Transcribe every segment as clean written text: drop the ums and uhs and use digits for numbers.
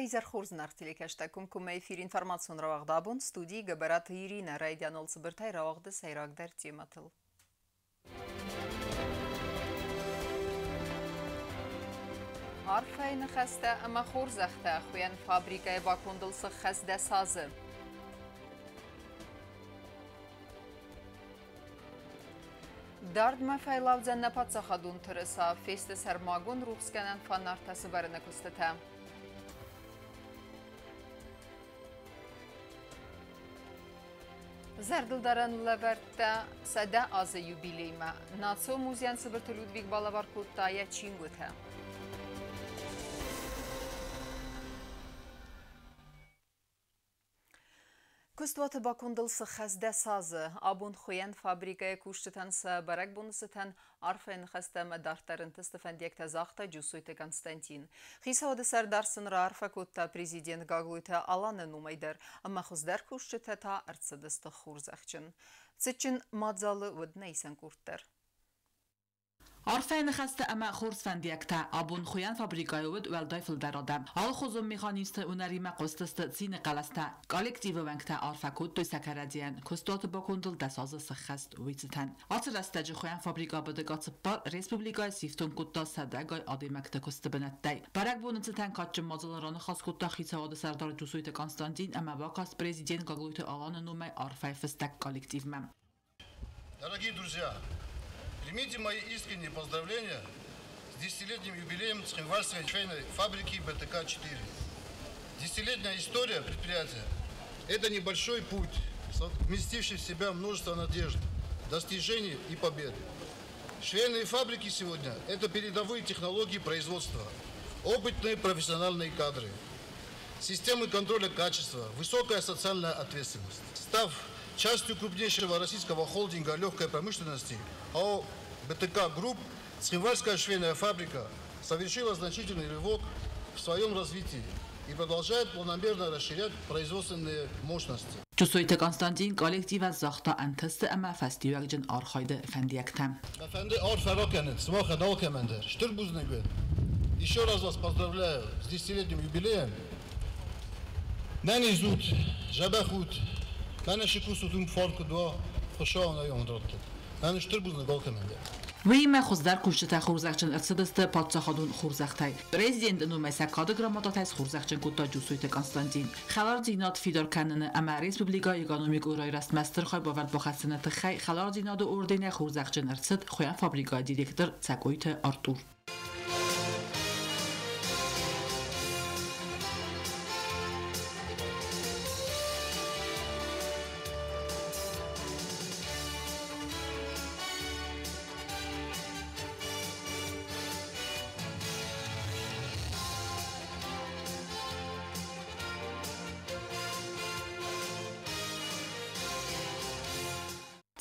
Уӕ изӕр хорз, наргъ телекӕстӕг, комкоммӕ эфир информацион рауагъд «Абон», студийы Гӕбӕраты Иринӕ. Райдианыл цыбыртӕй рауагъды сӕйрагдӕр темӕтыл. Арфӕйы ныхӕстӕ ӕмӕ хорзӕхтӕ хуыйӕн фабрикӕйы бакондыл сыххӕст 10 азы. Дардмӕ фӕйлаудзӕн нӕ паддзахадон тырыса, фесты сӕрмагонд рухсгӕнӕн фонартӕ сывӕрыны куыстытӕ. Зӕрдылдарӕн лӕвӕрттӕ 100 азы юбилеймӕ. Национ музейӕн Цыбырты Людвиг балӕвар кодта йӕ чингуытӕ. Куыстуаты бакондыл сыххӕст 10 азы. Абон хуыйӕн фабрикӕйы кусджытӕн сӕ бӕрӕгбоны цытӕн арфӕйы ныхӕстӕ ӕмӕ дарддӕр ӕнтысты фӕндиӕгтӕ загъта Джусойты Константин. Хицауады сӕрдар сын раарфӕ кодта президент Гаглойты Аланы номӕй дӕр, ӕмӕ хуыздӕр кусджытӕ та ӕрцыдысты хорзӕхджын. Цытджын мадзалы уыд нӕ исӕн къорд дӕр. Арфӕйы ныхӕстӕ ӕмӕ хорз фӕндиӕгтӕ. Абон хуыйӕн фабрикӕйы уыд уӕлдай фылдӕр адӕм. Алыхуызон механизмты уынӕримӕ хъуыстысты цины хъӕлӕстӕ. Коллективы уӕнгтӕ арфӕ кодтой сӕ кӕрӕдзийӕн, куыстуаты бакондыл 10 азы сыххӕст, уый цытӕн. Ацы рӕстӕджы хуыйӕн фабрикӕ БТК цыппар республикӕйы сифтонг кодта сӕдӕгай адӕймӕгты куысты бынӕттӕй. Бӕрӕгбоны цытӕн кадджын мадзалы раныхас кодта хицауады сӕрдар Джусойты Константин ӕмӕ бакаст президент Гаглойты Аланы номӕй арфӕйы фыстӕг коллективмӕ. Дорогие друзья, примите мои искренние поздравления с десятилетним юбилеем Цхинвальской швейной фабрики БТК-4. Десятилетняя история предприятия – это небольшой путь, вместивший в себя множество надежд, достижений и побед. Швейные фабрики сегодня – это передовые технологии производства, опытные профессиональные кадры, системы контроля качества, высокая социальная ответственность. Став частью крупнейшего российского холдинга легкой промышленности АО «БТК Групп», Цхинвальская швейная фабрика совершила значительный рывок в своем развитии и продолжает планомерно расширять производственные мощности. Джусойты Константин коллективӕн загъта ӕнтысты ӕмӕ фӕстиуӕгджын архайды фӕндиӕгтӕ. Мӕ фӕнды арфӕ ракӕнын сымахӕн алкӕмӕн дӕр. Стыр бузныг уын. Еще раз вас поздравляю с десятилетним юбилеем. Ӕнӕниз ут, дзӕбӕх ут, мӕнӕ цы кусут, уым фарн куыд уа, Хуыцау нӕ уын раттӕд. Мӕнӕ стыр бузныг алкӕмӕн дӕр. Уыимӕ хуыздӕр кусджытӕ хорзӕхджын ӕрцыдысты паддзахадон хорзӕхтӕй. Президенты номӕй сӕ кады грамотатӕй схорзӕхджын кодта Джусойты Константин. Хӕлардзинад фидар кӕныны ӕмӕ республикӕйы экономикон райрӕзтмӕ стыр хайбавӕрд бахӕссыны тыххӕй хӕлардзинады орденӕй хорзӕхджын ӕрцыд хуыйӕн фабрикӕйы директор Цӕкъойты Артур.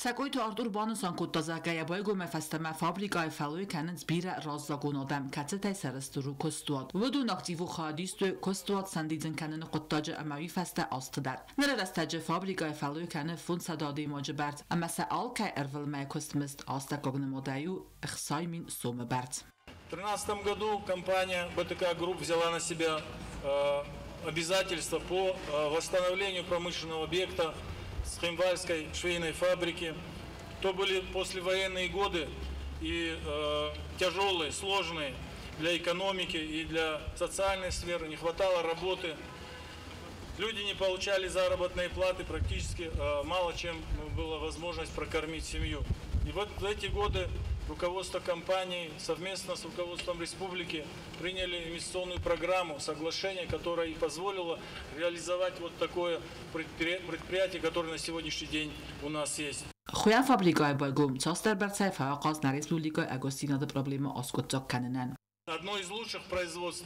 Цӕкъойты Артур банысан кодта, зӕгъгӕ, йӕ байгомӕй фӕстӕмӕ фабрикӕйы фӕллой кӕнынц бирӕ раззагон адӕм, кӕцытӕй сӕрыстыр у куыстуат. Уыдон активон хайад истой куыстуат сӕндидзын кӕныны хъуыддаджы ӕмӕ уый фӕстӕ азты дӕр. Ныры рӕстӕджы фабрикӕйы фӕллой кӕны 500 адӕймаджы бӕрц ӕмӕ сӕ алкӕй ӕрвылмӕйы куыстмызд астӕуккаг нымадӕй у 60 000 сомы бӕрц. В 2013 году компания БТК Групп взяла на себя обязательства по восстановлению промышленного объекта Цхинвальской швейной фабрики. То были послевоенные годы и тяжелые, сложные для экономики и для социальной сферы, не хватало работы. Люди не получали заработные платы, практически мало чем была возможность прокормить семью. И вот в эти годы руководство компании совместно с руководством республики приняли инвестиционную программу, соглашение, которое и позволило реализовать вот такое предприятие, которое на сегодняшний день у нас есть. Хуыйӕн фабрикӕйы байгом цасдӕрбӕрцӕй фӕахъаз нӕ республикӕйы ӕгуыстдзинады проблемӕ аскъуыддзаг кӕнынӕн. Одно из лучших производств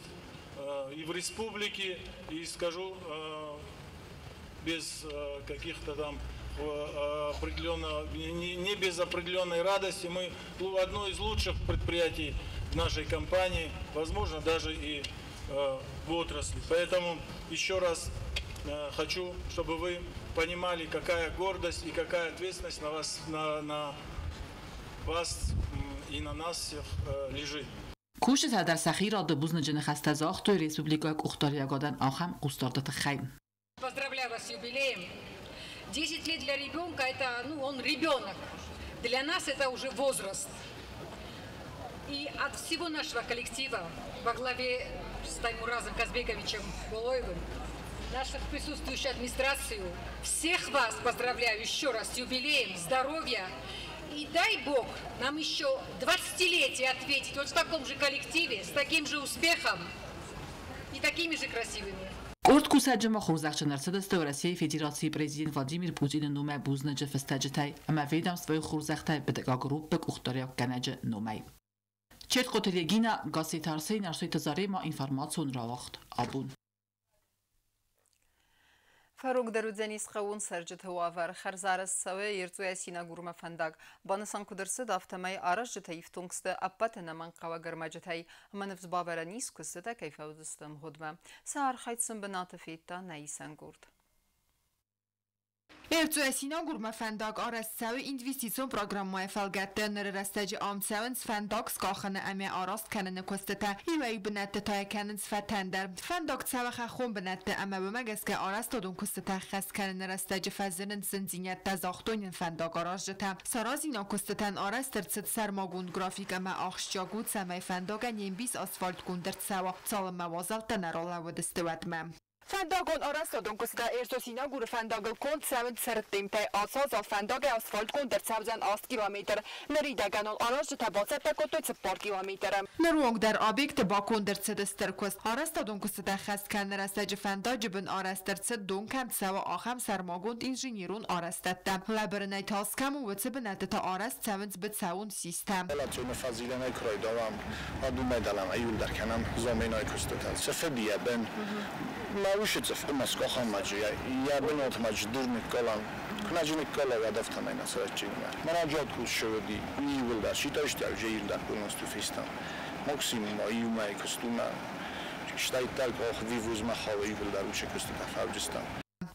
и в республике, и скажу без каких-то там определенного, не без определенной радости, мы одно из лучших предприятий нашей компании, возможно, даже и в отрасли. Поэтому еще раз хочу, чтобы вы понимали, какая гордость и какая ответственность на вас и на нас всех лежит. Кусджытӕ дӕр сӕхи рады бузныджы ныхӕстӕ загътой республикӕйы къухдариуӕгадӕн ахӕм хъусдарды тыххӕй. Поздравляю вас с юбилеем. 10 лет для ребенка – это, ну, он ребенок. Для нас это уже возраст. И от всего нашего коллектива во главе с Таймуразом Казбековичем Булоевым, наших присутствующих администрацию, всех вас поздравляю еще раз с юбилеем, здоровья. И дай Бог нам еще 20-летие ответить вот в таком же коллективе, с таким же успехом и такими же красивыми. Къорд кусӕджы ма хорзӕхджын ӕрцыдысты Уӕрӕсейы Федерацийы Президент Владимир Путины номӕй бузныджы фыстӕджытӕй ӕмӕ ведомствойы хорзӕхтӕй БТК Групп-ы къухдариуӕггӕнӕджы номӕй. Чертхъоты Регина, Гасситы Арсен, Ӕрсойты Заремӕ, информацион рауагъд Абон. Фӕрогдӕр уыдзӕнис хъӕууон цӕрджыты уавӕр. Хӕрзарӕзт цӕуы Ерцъойӕ Синагурмӕ фӕндаг. Банысан куыд ӕрцыд, афтӕмӕй аразджытӕ ифтонг сты ӕппӕт ӕнӕмӕнгхъӕуӕг ӕрмӕджытӕй ӕмӕ ныфс бавӕрӕн ис, куыстытӕ кӕй фӕуыдзысты ӕмгъуыдмӕ. Сӕ архайд сын бынаты федта нӕ исӕн къорд. Эрцъойӕ Синагурмӕ фӕндаг арӕзт цӕуы инвестицион программӕйы фӕлгӕтты. Ныры рӕстӕджы ам цӕуынц фӕндаг скъахыны ӕмӕ араст кӕныны куыстытӕ. Иуӕй-иу бынӕтты та йӕ кӕнынц фӕтӕндӕр. Фӕндаг цӕуы хӕххон бынӕтты ӕмӕ уымӕ гӕсгӕ арӕзтадон куыстытӕ ӕххӕст кӕныны рӕстӕджы фӕзынынц зындзинӕдтӕ, загътой нын фӕндагаразджытӕ. Саразинаг куыстытӕн арӕзт ӕрцыд сӕрмагонд график ӕмӕ ахсджиаг у, цӕмӕй фӕндагӕн йе мбис асфальтгонд ӕрцӕуа, цалынмӕ уазӕлттӕ нӕ ралӕууыдысты, уӕдмӕ. Фӕндагон арӕзтадон куыстытӕ Эрцъо-Синагуры фӕндагыл конд цӕуынц цӕрдтимтӕй. Ацы азал фӕндагӕй асфальтгонд ӕрцӕудзӕн 8 километр. Ныридӕгӕн ыл аразджытӕ бацӕттӕ кодтой 4 километры. Ныры онг дӕр объекты баконд ӕрцыд стыр куыст. Арӕзтадон куыстытӕ ӕххӕст кӕныны рӕстӕджы фӕндаджы бын арӕзт ӕрцыд, дон кӕм цӕуы, ахӕм сӕрмагонд инженерон арӕзтӕдтӕ. Лӕбырынӕй тас кӕм у, уыцы бынӕтты та арӕзт цӕуынц быцӕуон систӕ. Галацион фӕзилӕнӕй куы райдайӕм, уӕд уымӕй дӕлӕмӕ иуылдӕр кӕнӕм заминайы куыстытӕ. Цы фыд йӕ бын, мӕ усы цъыф ӕмӕ скъахӕм маджы, йӕ бынатмӕ дур ныккалӕм. Куы нӕ ныккала, уӕд афтӕмӕй нӕ цӕрӕччигмӕ. Мӕнӕ джадкус сывыди, иуылдӕр ситайстӕ иуылдӕр полностью фестӕм. Максимум иу мӕй куыст у мӕ. Стӕй къах вивозмӕ хауы иуылдӕр уыцы куыстытӕ фӕуджыстӕм.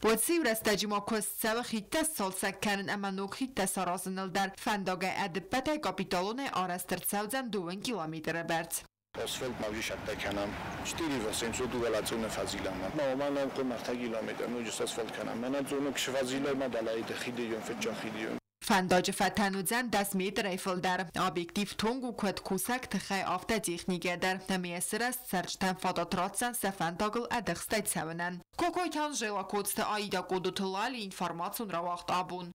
Уыцы иу рӕстӕджы ма куыст цӕуы хидтӕ сцалцӕг кӕнын ӕмӕ ног хидтӕ саразыныл дӕр. Фӕндагӕй ӕдыппӕтӕй капиталонӕй арӕзт ӕрцӕудзӕн 2 километры бӕрц. Асфальт ма сӕттӕ кӕнӕм 4 802 фӕзилӕнмӕ. Ма уымӕн нӕм хъуамӕ 3 километр ноджы асфальт кӕнӕм. Мӕнӕ дзоны кшвазилӕмӕ дӕлӕ хидыйон фыццаг хидыйон. Фӕндаджы фӕтӕн уыдзӕн 10 метрӕй фылдӕр. Объектив тонг у куыд кусӕг тыхӕй, афтӕ техникӕ дӕр. Ӕмӕ йӕ сырӕзт цӕрджытӕн фадат ратдзӕн сӕ фӕндагыл ӕдыхстӕй цӕуынӕн. Кокойты Анжела, Коцты Аида, Къодоты Лали, информацион рауагъд Абон.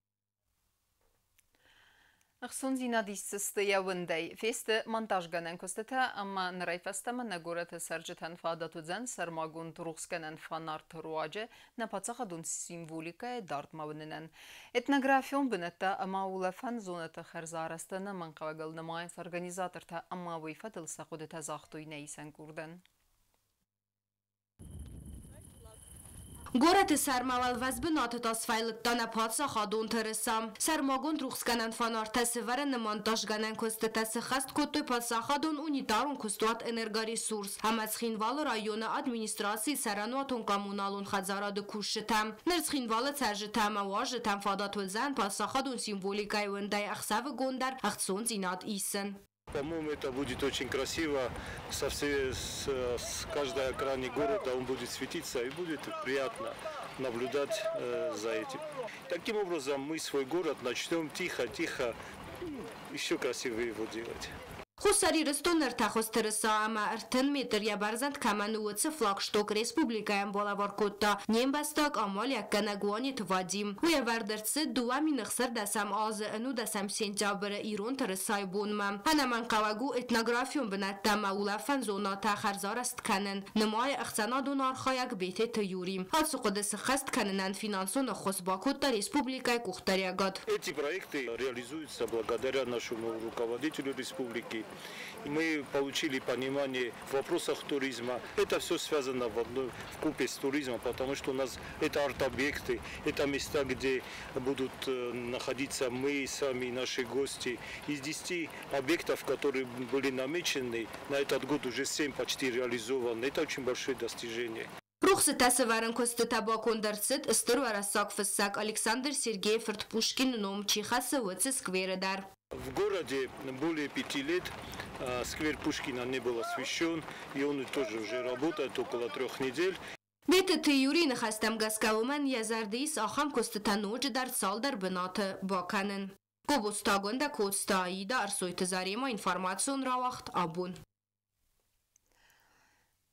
Ӕхцондзинад исдзысты йӕ уындӕй. Фесты монтажгӕнӕн куыстытӕ ӕмӕ нырӕй фӕстӕмӕ нӕ горӕты цӕрджытӕн фадат уыдзӕн сӕрмагонд рухсгӕнӕн фонарты руаджы нӕ паддзахадон символикӕйы дардмӕ уынынӕн. Этнографион бынӕттӕ ӕмӕ улӕфӕн зонӕты хӕрзарӕзты ӕнӕмӕнгхъӕуӕгыл нымайынц организатортӕ ӕмӕ уый фӕдыл сӕ хъуыдытӕ загътой нӕ исӕн къордӕн. Горӕты сӕрмӕ уӕлвӕз бынаты та сфӕйлыдта нӕ паддзахадон тырыса. Сӕрмагонд рухсгӕнӕн фонартӕ сӕвӕрыны монтажгӕнӕн куыстытӕ сӕххӕст кодтой паддзахадон унитарон куыстуат «Энергоресурс» ӕмӕ Цхинвалы районы администрацийы цӕрӕнуатон-коммуналон хӕдзарады кусджытӕ. Ныр Цхинвалы цӕрджытӕ ӕмӕ уазджытӕн фадат уыдзӕн паддзахадон символикӕйы уындӕй ӕхсӕвыгон дӕр ӕхцондзинад исын. По-моему, это будет очень красиво. С каждой окраины города он будет светиться и будет приятно наблюдать за этим. Таким образом, мы свой город начнем тихо-тихо еще красивее его делать. Хуссар Ирыстоны ӕртӕхуыз тырыса ӕмӕ 30 метр йӕ бӕрзӕнд кӕмӕн у, уыцы флагшток республикӕйӕн балӕвар кодта не мбӕстаг амалиуӕггӕнӕг Уанеты Вадим. Уый ӕвӕрд ӕрцыд 2016 азы 11 сентябры ирон тырысайы бонмӕ. Ӕнӕмӕнгхъӕуӕг у этнографион бынӕттӕ ӕмӕ улӕфӕн зонӕтӕ хӕрзарӕзт кӕнын, нымайы ӕхсӕнадон архайӕг Бететы Юри. Ацы хъуыды сыххӕст кӕнынӕн финансон ӕххуыс бакодта республикӕйы къухдариуӕгад. Эти проекты реализуются благодаря нашему руководителю республики. Мы получили понимание в вопросах туризма. Это все связано в купе с туризмом, потому что у нас это арт-объекты, это места, где будут находиться мы сами, наши гости. Из 10 объектов, которые были намечены, на этот год уже 7 почти реализованы. Это очень большое достижение. Рухсытӕ сӕвӕрын куыстытӕ баконд ӕрцыд стыр уӕрӕсаг фыссӕг Александр Сергейы фырт Пушкины ном чи хӕссы, уыцы скверы дӕр. В городе более 5 лет сквер Пушкина не был освещен, и он тоже уже работает около 3 недель. Битеты Юрийы ныхӕстӕм гӕсгӕ уымӕн йӕ зӕрды ис ахӕм куыстытӕ ноджыдӕр цалдӕр бынаты бакӕнын. Гобозты Агуындӕ, Коцты Аида, Ӕрсойты Заремӕ, информацион рауагъд абон.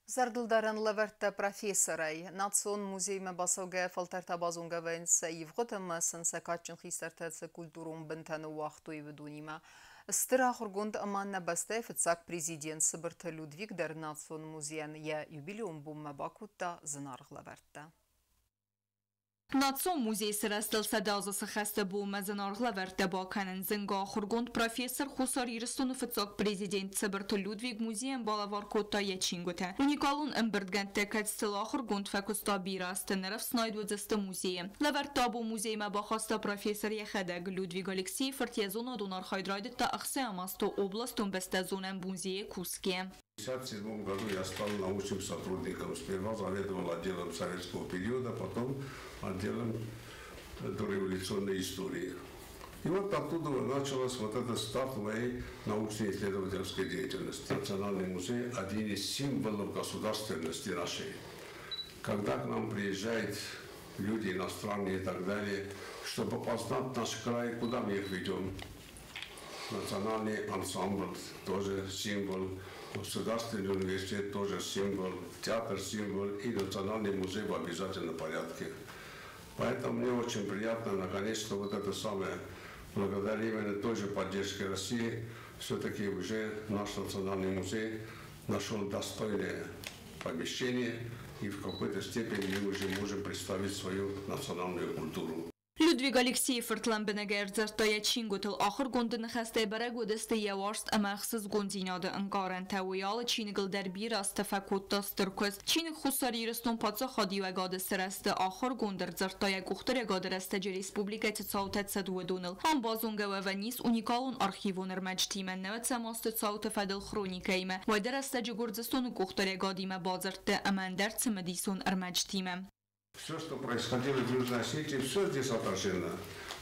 Зӕрдылдарӕн лӕвӕрттӕ профессорӕй. Национ музеймӕ бацӕугӕ фӕлтӕртӕ базонгӕ вӕййынц сӕ ивгъуыд ӕмӕ сын сӕ кадджын хистӕртӕ цы культурон бынтӕ ныууагътой, уыдонимӕ. Стыр ахуыргонд ӕмӕ нӕ бӕстӕйы фыццаг президент Цыбырты Людвиг дӕр Национ музейӕн йӕ юбилейон бонмӕ бакодта зынаргъ лӕвӕрттӕ. Национ музейы сырӕзтыл 100 азы сыхӕсты бонмӕ зынаргъ лӕвӕрттӕ бакӕнын зынгӕ ахуыргонд, профессор, Хуссар Ирыстоны фыццаг президент Цыбырты Людвиг музейӕн балӕвар кодта йӕ чингуытӕ. Уникалон ӕмбырдгӕндтӕ, кӕцытыл ахуыргонд фӕкуыста бирӕ азты, ныр ӕфснайд уыдзысты музейы. Лӕвӕрттӕ абон музеймӕ бахаста профессор йӕхӕдӕг. Людвиг Алексейы фырт йӕ зонадон архайд райдыдта ӕхсӕм азты областон бӕстӕзонӕн музейы кусгӕйӕ. В 1957 году я стал научным сотрудником. Сперва заведовал отделом советского периода, потом отделом дореволюционной истории. И вот оттуда началась вот этот старт моей научно-исследовательской деятельности. Национальный музей – один из символов государственности нашей. Когда к нам приезжают люди иностранные и так далее, чтобы познать наш край, куда мы их ведем? Национальный ансамбль тоже символ, государственный университет тоже символ, театр символ и национальный музей в обязательном порядке. Поэтому мне очень приятно, наконец-то, вот это самое, благодаря именно той же поддержке России, все-таки уже наш национальный музей нашел достойное помещение, и в какой-то степени мы уже можем представить свою национальную культуру. Людвиг Алексейы фырт лӕмбынӕгӕй ӕрдзырдта йӕ чингуытыл. Ахуыргонды ныхӕстӕй бӕрӕг уыдысты йӕ уарзт ӕмӕ ӕхсызгондзинады ӕнкъарӕнтӕ. Уый алы чиныгыл дӕр бирӕ азты фӕкодта стыр куыст. Чиныг Хуссар Ирыстон паддзахадиуӕгады сырӕзты ахуыргонд ӕрдзырдта йӕ къухдариуӕгады рӕстӕджы республикӕйы цы цаутӕ цыд, уыдоныл. Ам базонгӕ уӕвӕн ис уникалон архивон ӕрмӕджытимӕ, нӕуӕдзӕм азты цауты фӕдыл хроникӕимӕ, уӕды рӕстӕджы Гуырдзыстоны къухдариуӕгадимӕ бадзырдты ӕмӕ ӕндӕр цымыдисон ӕрмӕджытимӕ. Все, что происходило в Южной Осетии, все здесь отражено.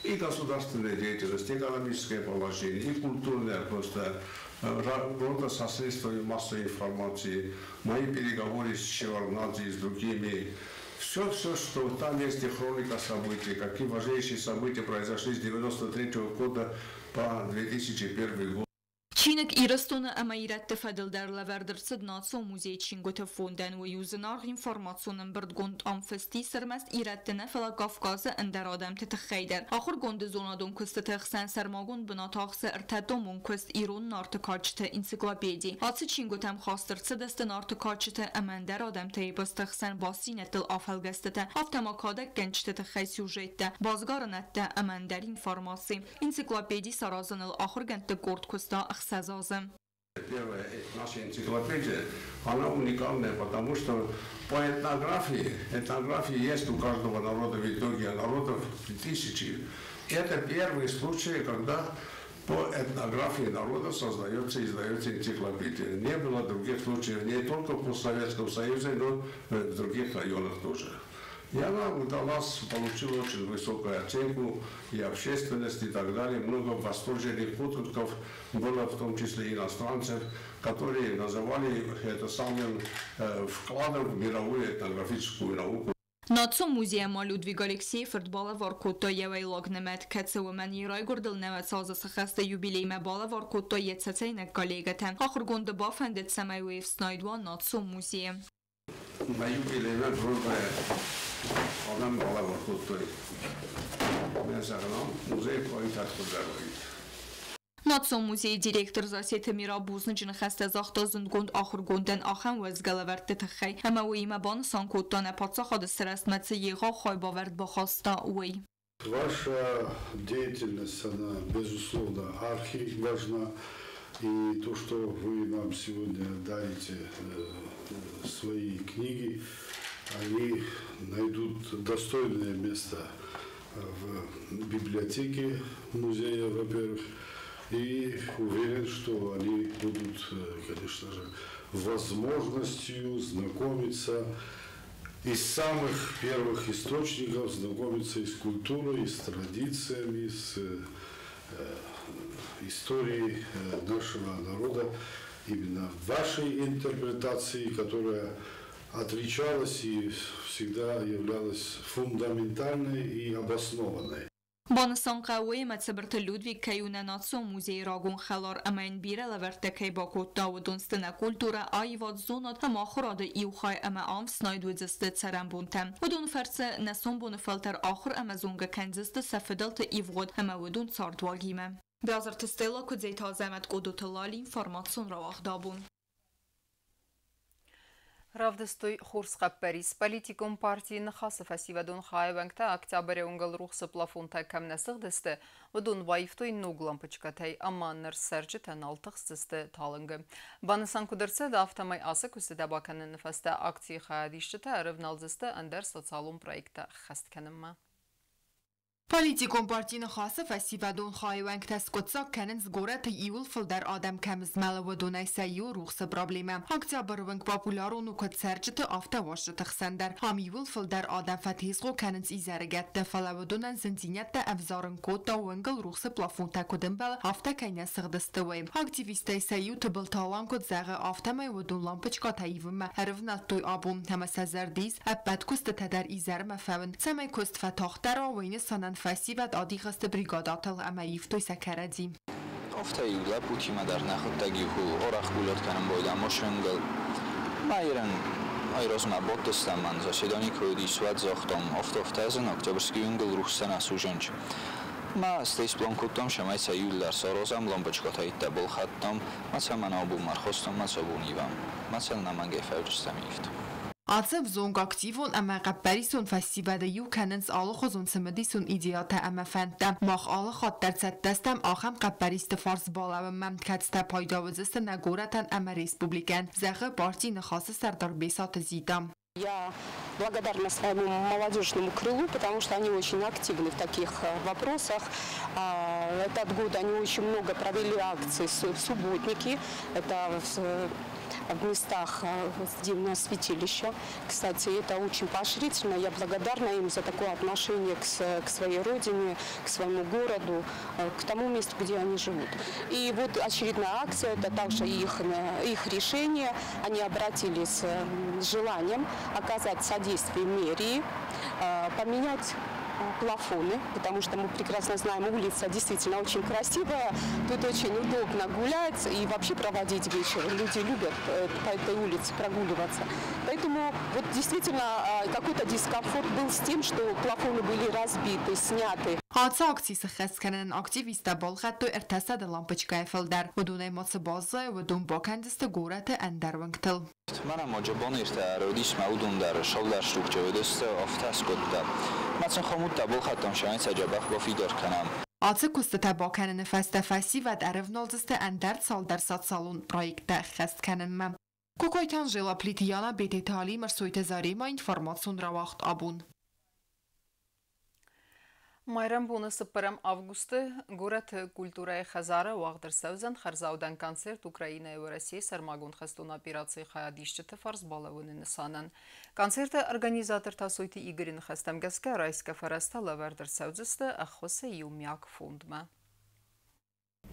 И государственная деятельность, и экономическое положение, и культурное просто работа со средствами массовой информации, мои переговоры с Шеварднадзе и с другими. Все, все, что там есть, и хроника событий, какие важнейшие события произошли с 1993 года по 2001 год. Чиныг Ирыстоны ӕмӕ ирӕтты фӕдыл дӕр лӕвӕрд ӕрцыд Национ музейы чингуыты фондӕн. Уый у зынаргъ информацион ӕмбырдгонд. Ам фыст ис ӕрмӕст ирӕтты нӕ, фӕлӕ Кавказы ӕндӕр адӕмты тыххӕй дӕр. Ахуыргонды зонадон куыстыты хсӕн сӕрмагонд бынат ахсы ӕртӕтомон куыст Ирон Нарты кадджыты энциклопеди. Ацы чингуытӕм хаст ӕрцыдысты Нарты кадджыты ӕмӕ ӕндӕр адӕмты эпосты хсӕн бастдзинӕдтыл афӕлгӕстытӕ, афтӕ ма кадӕггӕнджыты тыххӕй сюжеттӕ, базгарынӕдтӕ ӕмӕ ӕндӕр информаци. Энциклопеди саразыныл ахуыргӕндты къорд куыста 6 азы. Первая наша энциклопедия, она уникальная, потому что по этнографии, этнографии есть у каждого народа в итоге, а народов тысячи. Это первый случай, когда по этнографии народа создается и издается энциклопедия. Не было других случаев не только в постсоветском Союзе, но в других районах тоже. И она удалась, получила очень высокую оценку и общественности и так далее. Много восторженных откликов было, в том числе иностранцев, которые называли это самым вкладом в мировую этнографическую науку. Национ музейӕн ма Людвиг Алексейы фырт балӕвар кодта йӕ уӕйлаг нымӕт, кӕцы уымӕн йӕ райгуырдыл 90 азы сыхӕсты юбилеймӕ балӕвар кодтой йӕ цӕцӕйнаг коллегӕтӕ. Ахуыргонды бафӕндыд, цӕмӕй уый ӕфснайд уа Национ музейы. Мӕ юбилеймӕ бронзӕйӕ адӕм балӕвар кодтой. Мӕ зӕгъынӕн, музей куы хуыздӕр уаид. Национ музейы директор Засеты Мира бузныджы ныхӕстӕ загъта зындгонд ахуыргондӕн ахӕм уӕзгӕ лӕвӕртты тыххӕй ӕмӕ уыимӕ банысан кодта, нӕ паддзахады сырӕзтмӕ цы егъау хайбавӕрд бахаста, уый. Ваша деятельность, она, безусловно, архиважна. И то, что вы нам сегодня дарите свои книги, они найдут достойное место в библиотеке музея, во-первых, и уверен, что они будут, конечно же, возможностью знакомиться из самых первых источников, знакомиться и с культурой, и с традициями, с истории нашего народа, именно в вашей интерпретации, которая отличалась и всегда являлась фундаментальной и обоснованной. Банысан хъӕуы ӕмӕ Цыбырты Людвиг кӕй у нӕ национ музейы рагон хӕлар ӕмӕ йын бирӕ лӕвӕрттӕ кӕй бакодта, уыдон сты нӕ культурӕ, аивад, зонад ӕмӕ ахуырады иу хай ӕмӕ ам фснайд уыдзысты цӕрӕнбонтӕм. Уыдон фӕрцы нӕ сомбоны фӕлтӕр ахуыр ӕмӕ зонгӕ кӕндзысты сӕ фыдӕлты ивгъуыд ӕмӕ уыдон цардуагимӕ. Биазырты Стелла, Куыдзеты Азӕмӕт, Къодоты Лали, информацион рауагъд абон. Равдыстой хорз хъӕппӕрис. Политикон партийы Ныхасы фӕсивӕдон хайы уӕнгтӕ октябры уынгыл рухсы плафонтӕ кӕм нӕ сыгъдысты, уыдон баивтой ног лампочкӕтӕй ӕмӕ ныр цӕрджытӕ нал тыхсдзысты талынгы. Банысан куыд ӕрцыд, афтӕмӕй ацы куыстытӕ бакӕныны фӕстӕ акцийы хайадисджытӕ ӕрывналдзысты ӕндӕр социалон проекттӕ ӕххӕст кӕнынмӕ. Политикон парти Ныхасы фӕсивӕдон хайы уӕнгтӕ скъуыддзаг кӕнынц горӕты иууыл фылдӕр адӕм кӕм змӕлы, уыдонӕй сӕ иу рухсы проблемӕ. Октябры уынг популярон у куыд цӕрджыты, афтӕ уазджыты хсӕн дӕр. Ам иууыл фылдӕр адӕм фӕтезгъо кӕнынц изӕрыгӕтты, фӕлӕ уыдонӕн зындзинӕдтӕ ӕвзарын кодта уынгыл рухсы плафонтӕ куыд ӕмбӕлы, афтӕ кӕй нӕ сыгъдысты, уый. Активисттӕй сӕ иу Тыбылты Алан куыд зӕгъы, афтӕмӕй уыдон лампочкӕтӕ ивынмӕ ӕрывнӕлдтой абон ӕмӕ сӕ зӕрды ис ӕппӕт куыстытӕ дӕр изӕрмӕ фӕуын, цӕмӕй куыст фӕтагъддӕр уа, уый нысанӕн фӕсивӕд адих сты бригадӕтыл ӕмӕ ивтой сӕ кӕрӕдзи. Афтӕ-иу лӕппутимӕ дӕр нӕхуыдтӕг иу орах гулят кӕнын байдам уынгыл. Майрӕн айразмӕ бадтыстӕм мӕн заседани куы уыдис, уӕд загътам, афтӕ ӕз Октябрьский уынгыл рухсӕн асузӕнч. Ма стӕй сплан кодтам, цӕмӕй сӕ иуылдӕр саразӕм, лампочкӕтӕ иттӕ балхӕдтам, ма сӕ мӕнӕ абон ӕрхастам, ма сӕ бон ивӕм. Ма сӕ ӕнӕмӕнгӕй фӕуыдзыстӕм ивд. Ацы ӕвзонг активон ӕмӕ хъӕппӕрисон фӕсивӕды иу кӕнынц алыхуызон цымыдисон идеятӕ ӕмӕ фӕндтӕ. Мах алы хатт дӕр цӕттӕ стӕм ахӕм хъӕппӕристы фарс балӕууынмӕ, кӕцытӕ пайда уыдзысты нӕ горӕтӕн ӕмӕ республикӕйӕн, зӕгъы парти Ныхасы сӕрдар Бесаты Зита. Я благодарна своему молодежному крылу, потому что они очень активны в таких вопросах. Этот год они очень много провели акций, субботники. Это в местах, где у нас святилище. Кстати, это очень поощрительно. Я благодарна им за такое отношение к своей родине, к своему городу, к тому месту, где они живут. И вот очередная акция, это также их решение. Они обратились с желанием оказать содействие мэрии, поменять плафоны, потому что мы прекрасно знаем, улица действительно очень красивая, тут очень удобно гулять и вообще проводить вечер. Люди любят по этой улице прогуливаться. Поэтому вот действительно какой-то дискомфорт был с тем, что плафоны были разбиты, сняты. Ацы акци сыххӕст кӕнынӕн активисттӕ балхӕдтой 300 лампочкӕйы фылдӕр. Уыдонӕй ма цы баззайы, уыдон бакӕндзысты горӕты ӕндӕр уынгтыл. Мӕнӕ ма джабониртӕ ӕрыдис мӕ уыдон дӕр саулӕрстугтӕ уыдысты, афтӕ скодта. Мӕ сын хомутта балхӕдтам, цӕмӕй сӕ дзӕбӕх бафидар кӕнӕм. Ацы куыстытӕ бакӕныны фӕстӕ фӕсивӕд ӕрывналдзысты ӕндӕр цалдӕр социалон проекттӕ ӕххӕст кӕнынмӕ. Кокойты Анжела, Плиты Яна, Бететы Али, Мӕрсойты Заремӕ, информацион рауагъд абон. Майрӕмбоны 4 августы горӕты культурӕйы хӕдзары уагъд ӕрцӕудзӕн хӕрзаудӕн концерт Украинӕйы Уӕрӕсейы сӕрмагонд хӕстон операцийы хайадисджыты фарс балӕууыны нысанӕн. Концерты организатор Тасойты Игоры ныхӕстӕм гӕсгӕ райсгӕ фӕрӕзтӕ лӕвӕрд ӕрцӕудзысты ӕххуысы иумиаг фондмӕ.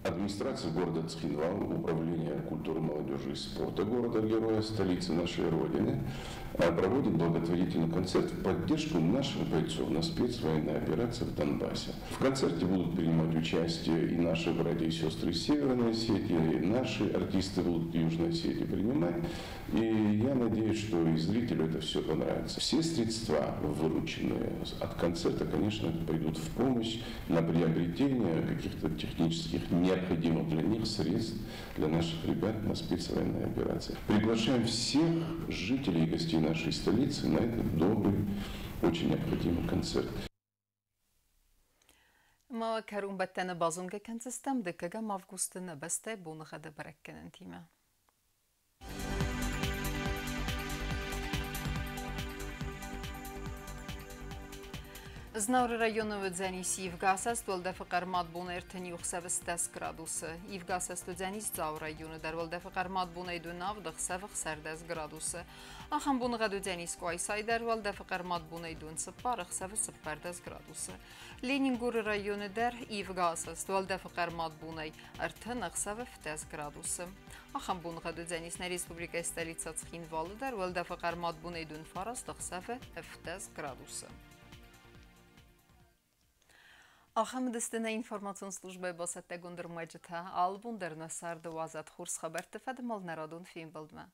Администрация города Цхинвал, Управление культуры, молодежи и спорта города-героя, столицы нашей Родины, проводит благотворительный концерт в поддержку наших бойцов на спецвоенной операции в Донбассе. В концерте будут принимать участие и наши братья и сестры из Северной Осетии, и наши артисты будут в Южной Осетии принимать. И я надеюсь, что и зрителю это все понравится. Все средства, вырученные от концерта, конечно, пойдут в помощь на приобретение каких-то технических необходимых для них средств для наших ребят на спецвоенной операции. Приглашаем всех жителей и гостей нашей столицы на этот добрый, очень необходимый концерт. Ма кӕронбӕттӕны базонгӕ кӕндзыстӕм дыккӕгӕм августы нӕ бӕстӕйы боныгъӕды бӕрӕггӕнӕнтимӕ. Знауры районы уыдзӕнис ивгӕ асӕст, уӕлдӕфы хъӕрмад бонӕй 31 ӕхсӕвы градусы. Ивгӕ асӕст уыдзӕнис Дзауы районы дӕр, уӕлдӕфы хъӕрмад бонӕй 27 ӕхсӕвы 16 градусы. Ахӕм боныгъӕд уыдзӕнис Къуайсайы дӕр, уӕлдӕфы хъӕрмад бонӕй 24 ӕхсӕвы 14 градусы. Ленингоры районы дӕр ивгӕ асӕст, уӕлдӕфы хъӕрмад бонӕй 30 ӕхсӕвы 7 градусы. Ахӕм боныгъӕд уыдзӕнис нӕ республикӕйы столицӕ Цхинвалы дӕр, уӕлдӕфы хъӕрмад бонӕй 29 ӕхсӕвы 7 градусы. Ахӕм уыдысты нӕ информацион службӕйы бацӕттӕгонд ӕрмӕджытӕ. Алы бон дӕр нӕ царды уадзӕд хорз хабӕртты фӕдыл нӕ радон фембӕлдмӕ.